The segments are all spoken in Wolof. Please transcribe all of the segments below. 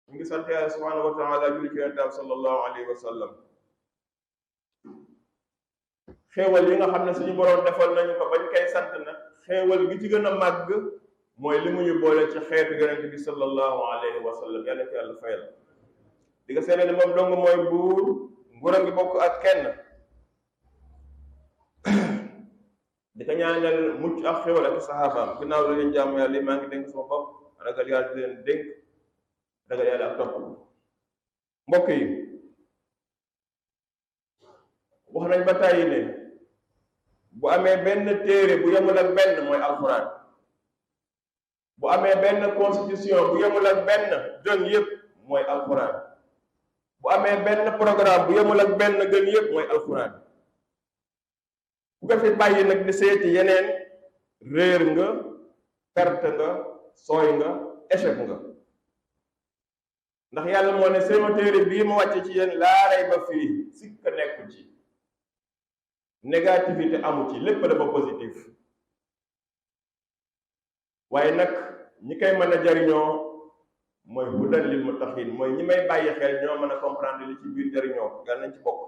ñu ngi sant Yàlla subhanahu wa taala julli ci yonent sallallahu alayhi wa sallam. xéewal yi nga xam ne suñu boroom defal nañu ko bañ koy sant nag xéewal gi ci gën a màgg mooy li mu ñu boole ci xeetu yonent bi sallallahu alayhi wa sallam. yàlla ko yàlla fayal. di nga seede ne moom dong mooy buur, nguuram gi bokk ak kenn. di ko ñaanal mucc ak xéewal ak saxaabaam. ginnaaw la leen jàmm yàlla maa ngi dénk sama bopp ragal yàlla di leen dénk ragal yàlla ak topp. mbokk yi, wax nañ ba tàyyi ne bu amee benn téere bu yemul ak benn mooy alxuraan. bu amee benn constitution bu yemul ak benn gën yëpp mooy alxuraan. bu amee benn programme bu yemul ak benn gën yëpp mooy alxuraan. bu ko fi bàyyi nag di seeti yeneen, réer nga, perte nga, sooy nga, échec nga. ndax yàlla moo ne sama téere bii ma wàcce ci yéen laa rayba fii, sikk nekku ci, négativité amu ci, lépp dafa positif. waaye nag ñi koy mën a jariñoo mooy hudan lil muttaqin, mooy ñi may bàyyi xel ñoo mën a comprendre li ci biir jariñoo. yàlla nañ ci bokk.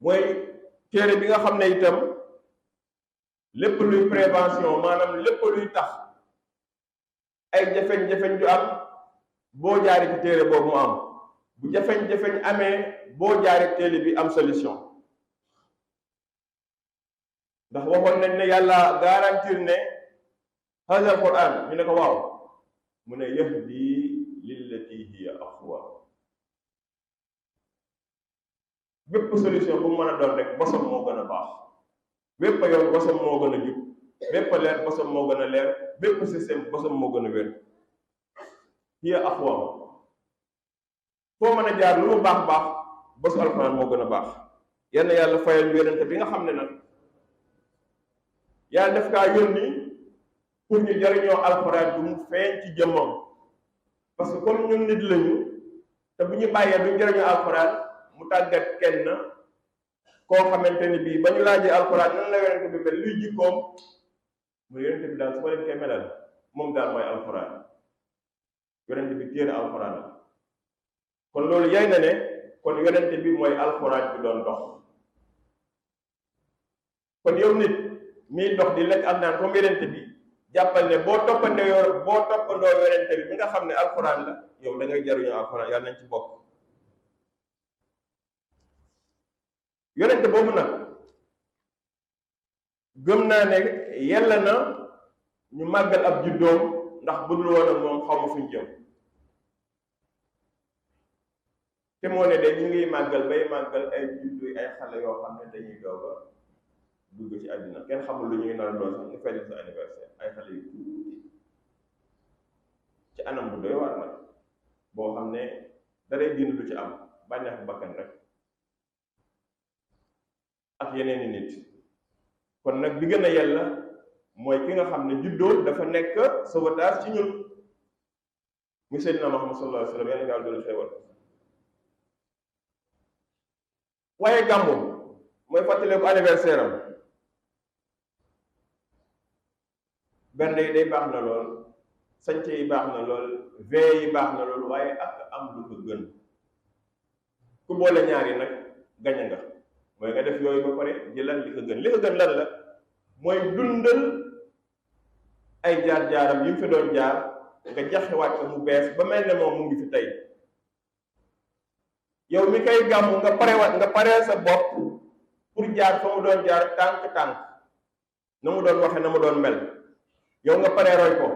mooy téere bi nga xam ne itam lépp luy prévention, maanaam lépp luy tax ay jafeñ-jafeñ ju am boo jaari ci téere boobu mu am. bu jafeñ-jafeñ amee boo jaari téere bi am solution. ndax waxoon nañ ne yàlla garantir ne hada alquran, ñu ne ko waaw, mu ne yahdi lillati hiya aqwa. bépp solution bu mu mën a doon rek bosam moo gën a baax, bépp yoon bosam moo gën a jub, bépp leer bosam moo gën a leer, bépp système bosam moo gën a wér. hiya aqwa, foo mën a jaar lu mu baax baax bosu alquran moo gën a baax. yenn yàlla fayal ñu yonente bi nga xam ne nag yàlla def kaa yónni pour ñu jariñoo alxuraan bu mu feeñ ci jëmmam. parce que comme ñun nit lañu te bu ñu bàyyee duñ jariñoo alxuraan, mu tàggat kenn koo xamante ni bii ba ñu laajee alxuraan nan la yonente bi mel, luy jikkoom, mu yonente bi daal su ma leen koy melal moom daal mooy alxuraan. yonente bi téere alxuraan la. kon loolu yay na ne kon yonente bi mooy alxuraan bi doon dox. kon yow nit mii dox di lekk ak naan comme yonente bi, jàppal ne boo toppandoo yonente bi nga xam ne alxuraan la, yow da ngay jariñoo alxuraan. yàlla nañ ci bokk. yonente boobu nag gëm naa ne yella na ñu màggal ab juddoom, ndax budul woon ak moom xaw ma fuñ jëm. te moo ne de ñu ngi màggal bay màggal ay juddu ay xale yoo xam ne dañuy doog a dugg ci àddina, kenn xamul lu ñuy nar a doon sax ñu fay sa anniversaire. ay xale yu tuuti ci anam bu doy waar nag, boo xam ne daray diin lu ci am bànneex bu bakkan rek ak yeneen i nit. kon nag bi gën a yella mooy ki nga xam ne juddoo dafa nekk sauvetage ci ñun, mu Seydina Muhammad sallallahu alayhi wa sallam. yàlla nga doon xéewal. waaye gàmmu mooy fàttale ko anniversaire am. bernde yi day baax na lool, sañce yi baax na lool, vee yi baax na lool, waaye ak am lu ko gën. ku boole ñaar yi nag gañe nga. mooy nga def yooyu ba pare jëlal li ko gën. li ko gën lan la? mooy dundal ay jaar-jaaram yi mu fi doon jaar, nga jaxewaat ko mu bees ba mel ne moom mu ngi fi tey. yow mi koy gàmmu nga pareel sa bopp pour jaar fa mu doon jaar tànk na mu doon waxe na mu doon mel yow nga paree roy ko.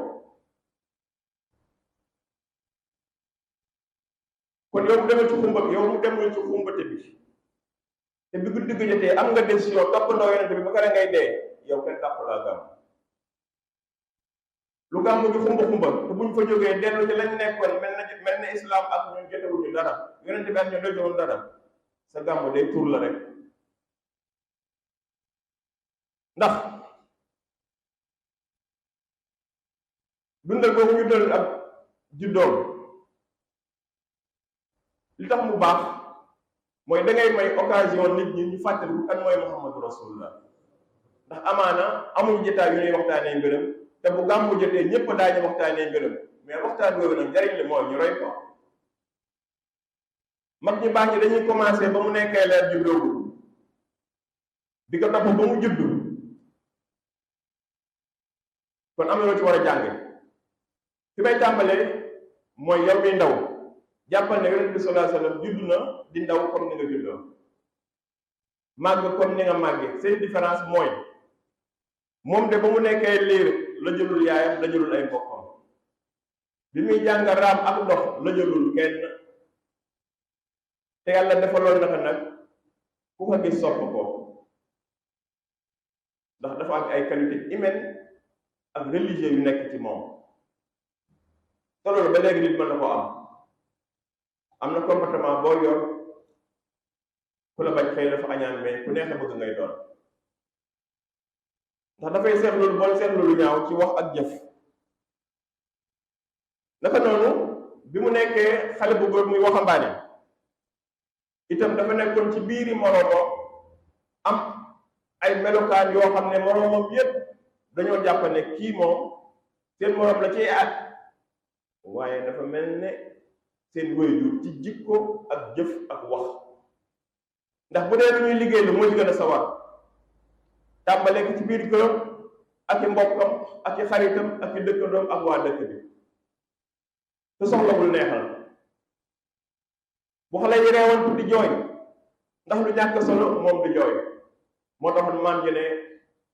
kon yow mu demee ci xumba yow mu demul ci xumbate bi te bi guddi gi jotee am nga décision toppandoo yonent bi ba kare ngay dee yow kenn tàpp laa gàmm. lu gàmm gi xumba te buñ fa jógee dellu ci lañ nekkoon mel na islam ak ñun jotewuñu dara yonent bi ak ñu dojowoon dara sa gàmm day tur la rek. ndax dundal boobu ñu dal ak juddoom li tax mu baax mooy da ngay may occasion nit ñi ñu fàttaliku kan mooy Muhammadu Rasulullah. ndax amaana amuñ jotaay yu ñuy waxtaanee mbiram te bu gàmmu jotee ñëpp daañu waxtaanee mbiram mais waxtaan boobu nag njariñ li mooy ñu roy ko. mag ñu baax ñi dañuy commencé ba mu nekkee leer juddoogul di ko topp ba mu juddu kon am na loo ci war a jànge fi may tàmbalee mooy yow mi ndaw jàppal ne yonent bi sallallahu alayhi wasallam juddu na di ndaw comme ni nga juddoo màgg comme ni nga màggee seen différence mooy moom de ba mu nekkee liir la jëlul yaayam la jëlul ay mbokkam bi muy jàng raam ak ndox la jëlul kenn te yàlla defaloon naka nag ku ko gis sopp ko ndax dafa am ay qualité humaine ak religieux yu nekk ci moom te loolu ba léegi nit mën na ko am na comportement boo yor ku la bañ xëy dafa añaan mais ku neex a bëgg ngay doon ndax dafay seetlu bon seetlu lu ñaaw ci wax ak jëf. naka noonu bi mu nekkee xale bu góor muy waxambaane itam dafa nekkoon ci biiri moroomam am ay melokaan yoo xam ne moroomam yépp dañoo jàpp ne kii moom seen moroom la ciy at waaye dafa mel ne seen waajur ci jikko ak jëf ak wax. ndax bu dee lu ñuy liggéey lu moo ci gën a sawar tàmbalee ko ci biir këram ak i mbokkam ak i xaritam ak i dëkkandoom ak waa dëkk bi te soxlawul neexal. bu xale yi reewantu di jooy ndax lu ñàkk solo moom di jooy moo taxoon maam ji ne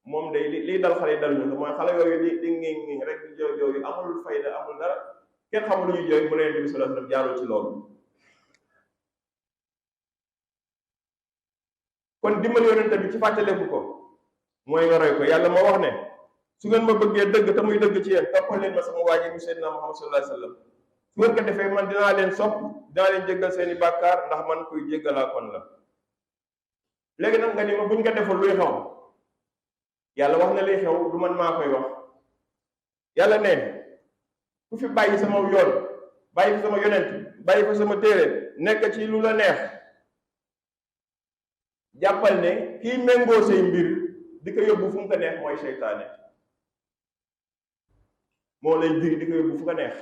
moom day liy dal xale yi dal ñu mooy xale yooyu di ngi rek di jooy jooy amul fayda amul dara kenn xamul lu ñuy jooy mu ne Yonent bi sallallahu alayhi wasallam jaarul ci loolu. kon dimbali yonent bi ci fàttaleku ko mooy nga roy ko. yàlla moo wax ne su ngeen ma bëggee dëgg te muy dëgg ci yéen toppal leen ma sama waa ji mu Seydina Muhammad sallallahu alayhi wasallam su ngeen ko defee man dinaa leen sopp dinaa leen jéggal seeni bàkkaar ndax man kuy jéggalaa kon la. léegi nag nga ni ma buñ ko deful luy xew yàlla wax na liy xew du man maa koy wax. yàlla ne ku fi bàyyi sama yoon bàyyi fi sama yonent bàyyi fi sama téere nekk ci lu la neex jàppal ne kii méngoo say mbir di ko yóbbu fu mu ko neex mooy seytaane moo lay diri di ko yóbbu fu ko neex.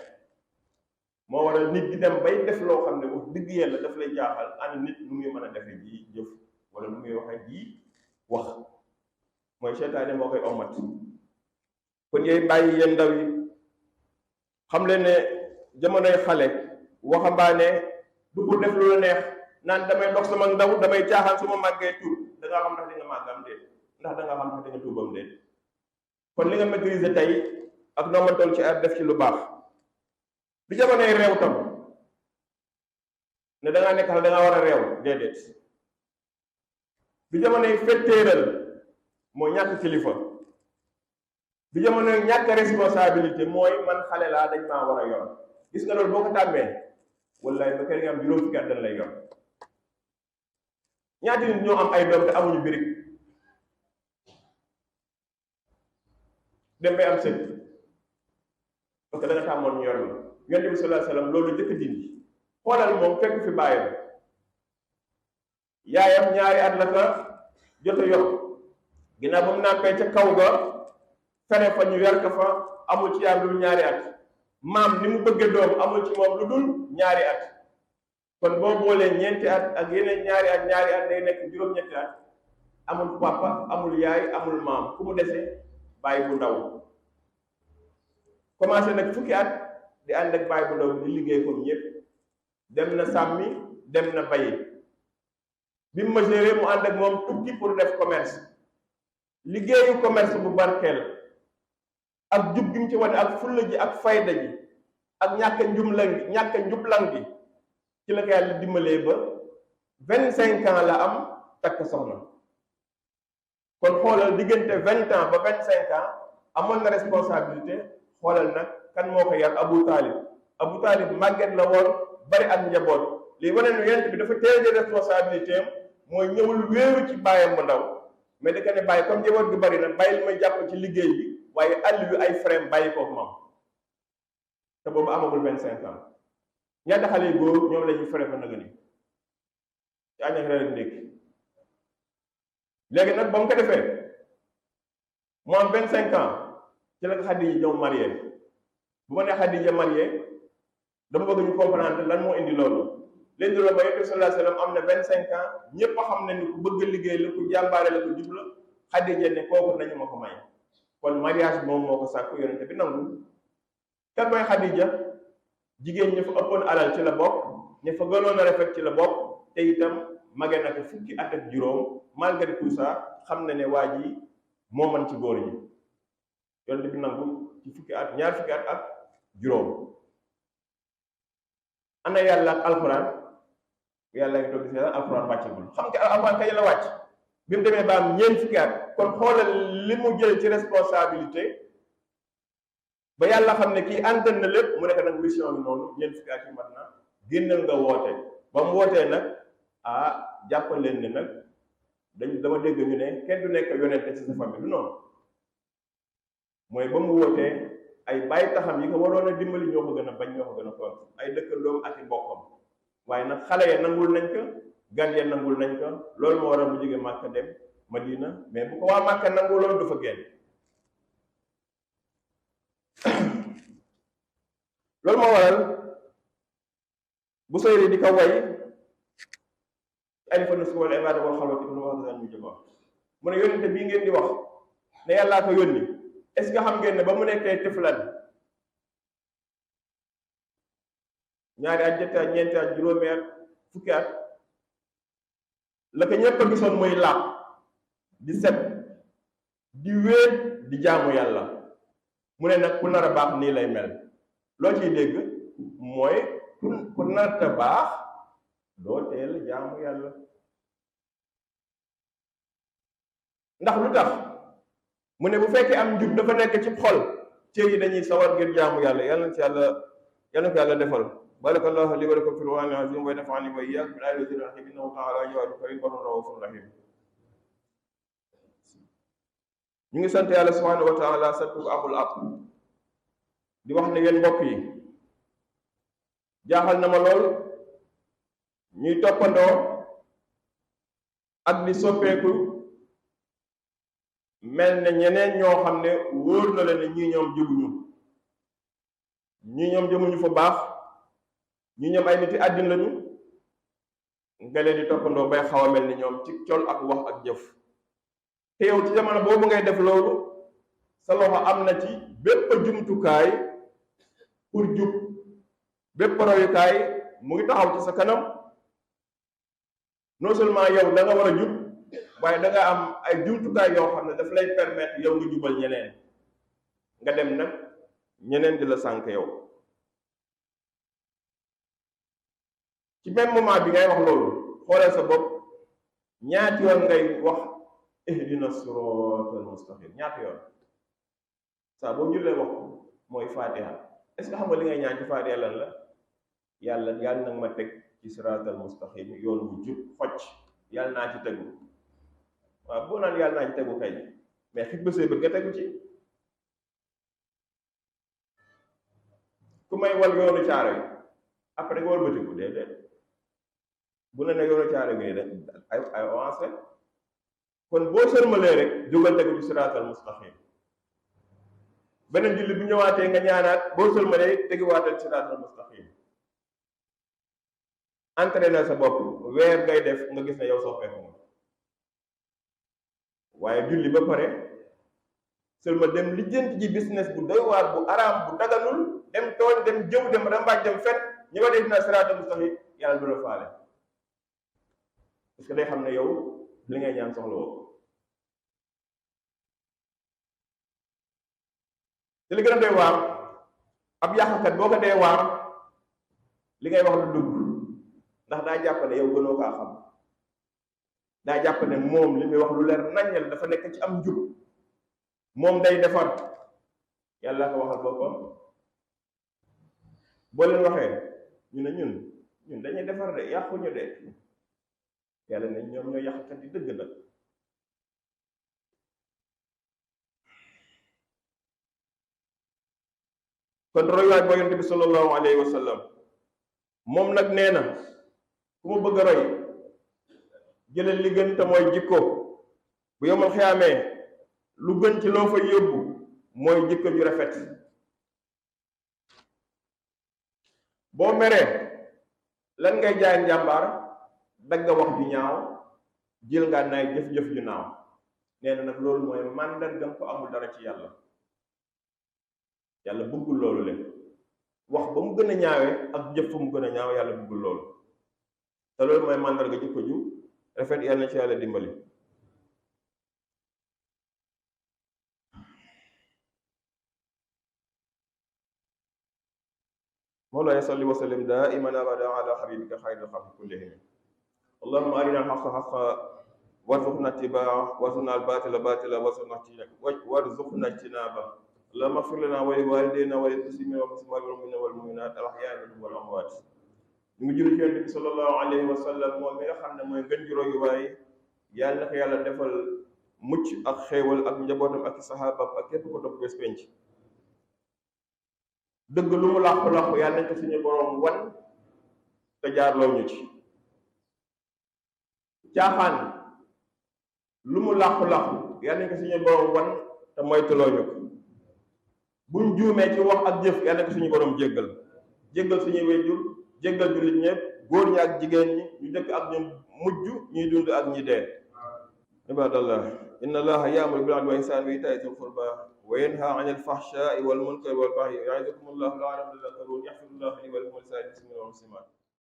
moo waral nit di dem bay def loo xam ne wax dëgg yàlla daf lay jaaxal ana nit lu muy mën a defe ji jëf wala lu muy waxe ji wax mooy seytaane moo koy omat. kon yooyu bàyyi yéen ndaw yi xam leen ne jamonoy xale waxambaane du pour def lu la neex naan damay dox sama ndaw damay caaxaan su ma màggee tuub da ngaa xam ndax di nga màggam déet ndax da nga xam ndax di nga tuubam déet. kon li nga maîtriser tey ak noo mën toll ci at def ci lu baax. bi jamonoy réew tam ne da ngaa nekk xale da ngaa war a réew déedéet. bi jamonoy fettéeral mooy ñàkk kilifa. bi jamonoy ñàkk responsabilité mooy man xale laa dañ maa war a yor. gis nga loolu boo ko tàmmee wallaay ba kër nga am juróom fukki at dañ lay yor. ñaati nit ñoo am ay doom te amuñu birig dem bay am sët parce que da nga tàmmoon ñu yor la. Yonent bi sallallahu alayhi wasallam loolu jëkk dindi. xoolal moom fekk fi bàyyam yaayam ñaari at la ka jot a yor ginnaaw ba mu nàmpee ca kaw ga fene fa ñu yor ko fa amul ci yaam lu dul ñaari at. maam ni mu bëgge doom amul ci moom lu dul ñaari at. kon boo boolee ñeenti at ak yeneen ñaari at day nekk juróom-ñetti at amul papa amul yaay amul maam ku mu dese bàyyi bu ndaw. commencé nag fukki at di ànd ak bàyyi bu ndaw di liggéey comme ñëpp dem na sàmmi dem na bayi bi mu majeure mu ànd ak moom tukki pour def commerce liggéeyu commerce bu barkeel ak jub gi mu ci wane ak fulla ji ak fayda ji ak ñàkk njublang gi ci la ko yàlla dimbalee ba 25 ans la am takk soxna kon xoolal diggante 20 ans ba 25 ans amoon na responsabilité xoolal nag kan moo ko yar Abu Talib màgget la woon bari ak njaboot lii wane ne yonent bi dafa teel a responsabilité am mooy ñëwul wéeru ci bàyyam bu ndaw mais da ka ne bàyyi comme njaboot gi bari na bàyyi li may jàpp ci liggéey bi waaye àll bi ay frème bàyyi ko moom te boobu amagul 25 ans ñaata xale yu góor ñoom la ñuy frème ba nag ni ci añ ak reer ak ndékki léegi nag ba mu ko defee mu am 25 ans ci la ko Xadija ñëw marié bu ma nee Xadija marié dama bëgg ñu comprendre lan moo indi loolu leen di loolu ba Yonent bi sallallahu alayhi wa sallam am na 25 ans ñépp a xam ne ni ku bëgg liggéey la ku jàmbaare la ku jub la Xadija ne kooku nañu ma ko may kon mariage moom moo ko sàkku Yonent bi nangu kan mooy Xadija jigéen ñi fa ëppoon alal ci la bokk ñi fa gënoon a rafet ci la bokk te itam mage na ko fukki at ak juróom malgré tout ça xam na ne waa ji moo man ci góor ñi Yonent bi nangu ci ñaar fukki at ak juróom ana yàlla ak alxuraan yàlla ngi toog di seetaan alxuraan wàccagul xam nga alxuraan kañ la wàcc bi mu demee ba am ñeent fukki at kon xoolal li mu jël ci responsabilité ba yàlla xam ne kii antan na lépp mu nekk nag mission bi noonu ñeent fukki at yi mat na génnal nga woote ba mu wootee nag jàppal leen ne nag dama dégg ñu ne kenn du nekk yonente ci sa famille du noonu mooy ba mu wootee ay bàyyi taxam yi ko waroon a dimbali ñoo ko gën a bañ ñoo ko gën a fonk ay dëkkandoom ak i bokkam waaye nag xale ya nangul nañ ko gan ya nangul nañ ko loolu moo waral mu jóge Màkka dem Madina mais bu ko waa Màkka nanguloon du fa génn loolu moo waral bu sooy di ko way alifa nusu wala ibaada wal xalwati bu wax daan ñu jëma mu ne yónnente bii ngeen di wax ne yàllaa ko yónni est-ce que xam ngeen ne ba mu nekkee tiflan ñaari at ñetti at ñeenti at juróomi at fukki at la ko ñëpp a gisoon muy laab di set di wéet di jaamu yàlla mu ne nag ku nar a baax nii lay mel loo ciy dégg mooy ku nar a baax doo teel jaamu yàlla ndax lu tax mu ne bu fekkee am njub dafa nekk ci xol cër yi dañuy sawar ngir jaamu yàlla yàlla na ko yàlla defal barakallahu li wa lakum fil qur'anil azim wa nafa'ani wa iyyakum bil ayati wal hikmati innahu ta'ala jawadun karim rahmanur rahim ñu ngi sant yàlla subhanahu wa ta'ala sant ko amul ab di wax ne yéen mbokk yi jaaxal na ma lool ñuy toppandoo ak di soppeeku mel ne ñeneen ñoo xam ne wóor na leen ne ñii ñoom jëmuñu ñii ñoom jëmuñu fa baax ñii ñoom ay niti àddina lañu nga leen di toppandoo bay xaw a mel ni ñoom ci col ak wax ak jëf te yow ci jamono boobu ngay def loolu sa loxo am na ci bépp jumtukaay pour jub bépp royukaay mu ngi taxaw ci sa kanam non seulement yow da nga war a jub waaye da nga am ay jumtukaay yoo xam ne daf lay permettre yow nga jubal ñeneen nga dem nag ñeneen di la sànk yow ci même moment bi ngay wax loolu xoolal sa bopp ñaati yoon ngay wax ihdina siratal mustaqim ñaati yoon saa boo jullee wax ko mooy fatiha est-ce que xam nga li ngay ñaan ci fatiha lan la yàlla nag ma teg ci siratal mustaqim yoon bu jub xocc yàlla naa ci tegu waaw boo naan yàlla naa ci tegu kay mais xit ba see bëgg nga tegu ci ku may wal yoonu caaro yi après nga wal bëtiku déedéet bu ne yoonu caaro gi ay avancé kon boo sërmalee rek jógal tegu ci siraatal mustaqim beneen julli bu ñëwaatee nga ñaanaat boo sërmalee teguwaatal ci siraatal mustaqim entraîner sa bopp weer ngay def nga gis ne yow soppeeku nga waaye julli ba pare seulement dem lijjanti ji business bu doy waar bu araam bu daganul dem tooñ dem jëw dem rambaaj dem fet ñi wa def na siraatal mustaqim yàlla du la faale parce que day xam ne yow li ngay ñaan soxla woo te li gën a doy waar ab yàqkat boo ko dee waar li ngay wax lu dugg ndax daa jàpp ne yow gënoo kaa xam daa jàpp ne moom li muy wax lu leer naññal dafa nekk ci am njub moom day defar yàlla ko waxal boppam boo leen waxee ñu ne ñun dañuy defar de yàquñu de yàlla ne ñoom ñoo yàqkat yi dëgg nag kon roywaay boo yonent bi sallallahu alayhi wa sallam moom nag nee na ku mu bëgg a roy jëlal li gën te mooy jikko bu yomal xiyaamee lu gën ci loo fa yóbbu mooy jikko ju rafet boo meree lan ngay jaay njàmbaar dagga wax ju ñaaw jël nga naay jëf-jëf ju naaw nee na nag loolu mooy màndargam ko amul dara ci yàlla yàlla bëggul loolu leen wax ba mu gën a ñaawee ak jëf fa mu gën a ñaaw yàlla bëggul loolu te loolu mooy màndarga jikko ju rafet yàlla na ci yàlla dimbali مولاي صل وسلم دائما ابدا على حبيبك خير الخلق كلهم اللهم ارنا الحق حقا وارزقنا اتباعه وارزقنا الباطل باطلا وارزقنا اجتنابه اللهم اغفر لنا ولوالدينا وللمسلمين والمسلمات والمؤمنين والمؤمنات الاحياء منهم والاموات ñu ngi julli ci yonent bi sallallahu alayhi wa sallam moom mi nga xam ne mooy gën ji royuwaay yàlla na ko yàlla defal mucc ak xéewal ak njabootam ak saxaabam ak képp ko topp bés penc dëgg lu mu làqu-làqu yàlla nañ ko suñu borom wan te jaarloo ñu ci caaxaan lu mu làqu-làqu yàlla nañ ko suñu borom wan te moytuloo ñu ko buñ juumee ci wax ak jëf yàlla nañ ko suñu borom jéggal suñu wéjur jéggal jullit ñëpp góor ñi ak jigéen ñi ñu dëkk ak ñu mujj ñuy dund ak ñi dee ibadallah inna allaha ya'muru bil 'adli wal ihsani wa ita'i dhil qurba wa yanha 'anil fahsha'i wal munkari wal baghi ya'idukum allahu la'allakum tadhakkarun yaghfirullahu li wa lakum wa lisa'iril muslimina wal muslimat